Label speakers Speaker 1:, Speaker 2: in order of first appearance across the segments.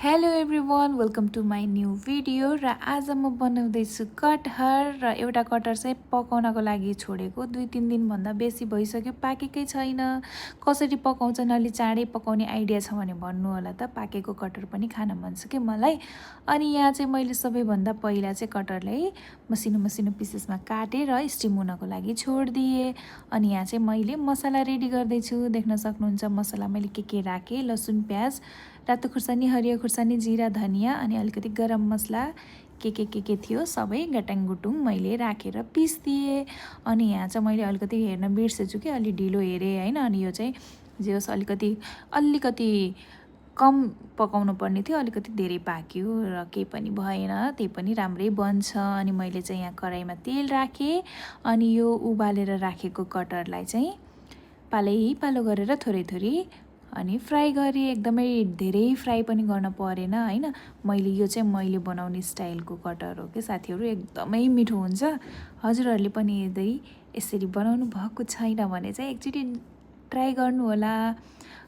Speaker 1: Hello everyone, welcome to my new video. र आज म बनाउँदैछु कटहर। र एउटा कटहर चाहिँ पकाउनको लागि छोडेको 2-3 दिनभन्दा बेसी भइसक्यो, पाकेकै छैन। कसरी पकाउँछन्, अलि चाँडै पकाउने आइडिया छ भने भन्नु होला त। पाकेको कटहर पनि खान मन छ कि मलाई। अनि यहाँ चाहिँ मैले सबैभन्दा पहिला चाहिँ कटहरलाई मसिनो मसिनो पिसेसमा काटेर स्टिम हुनको लागि छोडिदिएँ। अनि यहाँ चाहिँ मैले मसला रेडी गर्दैछु। देख्न सक्नुहुन्छ मसला मैले के राखेँ। लसुन, प्याज, रातो खुर्सानी, हरियो खुर्सानी, जिरा, धनिया अनि अलिकति गरम मसला के थियो सबै गटाङगुटुङ मैले राखेर पिस्दिएँ। अनि यहाँ चाहिँ मैले अलिकति हेर्न बिर्सेछु कि अलि ढिलो हेरेँ होइन। अनि यो चाहिँ जे होस् अलिकति कम पकाउनु पर्ने थियो, अलिकति धेरै पाक्यो र केही पनि भएन, त्यही पनि राम्रै बन्छ। अनि मैले चाहिँ यहाँ कराईमा तेल राखेँ। अनि यो उबालेर राखेको कटहरलाई चाहिँ पालो गरेर थोरै अनि फ्राई गरेँ। एकदमै धेरै फ्राई पनि गर्न परेन होइन। मैले बनाउने स्टाइलको कटहर हो कि साथीहरू, एकदमै मिठो हुन्छ। हजुरहरूले पनि यदि यसरी बनाउनु भएको छैन भने चाहिँ एकचोटि ट्राई गर्नु होला।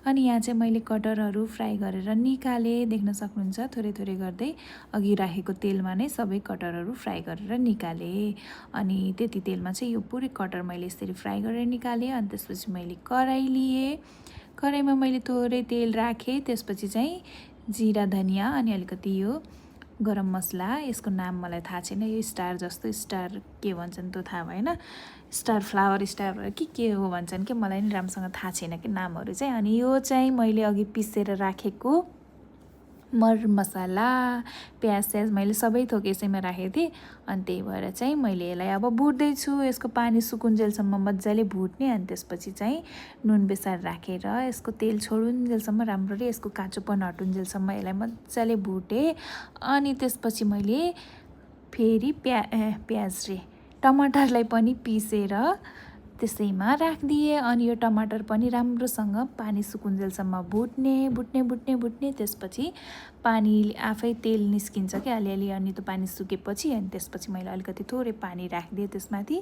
Speaker 1: अनि यहाँ चाहिँ मैले कटहरहरू फ्राई गरेर निकालेँ। देख्न सक्नुहुन्छ थोरै गर्दै अघि राखेको तेलमा नै सबै कटहरहरू फ्राई गरेर निकालेँ। अनि त्यति तेलमा चाहिँ यो पुरै कटहर मैले यसरी फ्राई गरेर निकालेँ। अनि त्यसपछि मैले कराई लिएँ। कराईमा मैले थोरै तेल राखेँ। त्यसपछि चाहिँ जिरा, धनिया अनि अलिकति यो गरम मसला, यसको नाम मलाई थाहा छैन, यो स्टार जस्तो, स्टार के भन्छन् त्यो थाहा भएन, स्टार फ्लावर स्टार के हो भन्छन् कि मलाई नि राम्रोसँग थाहा छैन कि नामहरू चाहिँ। अनि यो चाहिँ मैले अघि पिसेर राखेको मर मसला, प्याज मैले सबै थोक यसैमा राखेको थिएँ। अनि त्यही भएर चाहिँ मैले यसलाई अब भुट्दैछु। यसको पानी सुकुन्जेलसम्म मजाले भुट्ने। अनि त्यसपछि चाहिँ नुन बेसार राखेर यसको तेल छोडुन्जेलसम्म राम्ररी यसको काँचोपन हटुन्जेलसम्म यसलाई मजाले भुटेँ। अनि त्यसपछि मैले फेरि टमाटरलाई पनि पिसेर त्यसैमा राखिदिएँ। अनि यो टमाटर पनि राम्रोसँग पानी सुकुन्जेलसम्म भुट्ने। त्यसपछि पानी आफै तेल निस्किन्छ कि अलिअलि। अनि त्यो पानी सुकेपछि अनि त्यसपछि मैले अलिकति थोरै पानी राखिदिएँ त्यसमाथि।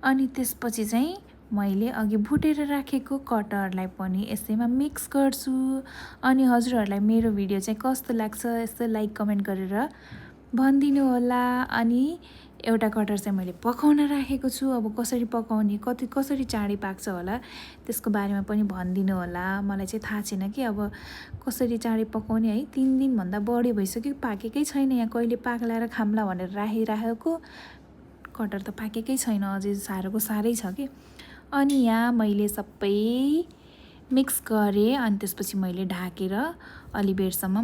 Speaker 1: अनि त्यसपछि चाहिँ मैले अघि भुटेर राखेको कटहरलाई पनि यसैमा मिक्स गर्छु। अनि हजुरहरूलाई मेरो भिडियो चाहिँ कस्तो लाग्छ यसो लाइक कमेन्ट गरेर भनिदिनु होला। अनि एउटा कटहर चाहिँ मैले पकाउन राखेको छु। अब कसरी पकाउने, कसरी चाँडै पाक्छ होला त्यसको बारेमा पनि भनिदिनु होला। मलाई चाहिँ थाहा छैन कि अब कसरी चाँडै पकाउने है। 3 दिनभन्दा बढी भइसक्यो, पाकेकै छैन। यहाँ कहिले पाक्ला र खाम्ला भनेर राखेको कटहर त पाकेकै छैन, अझै साह्रै छ कि। अनि यहाँ मैले सबै मिक्स गरेँ। अनि त्यसपछि मैले ढाकेर अलि बेरसम्म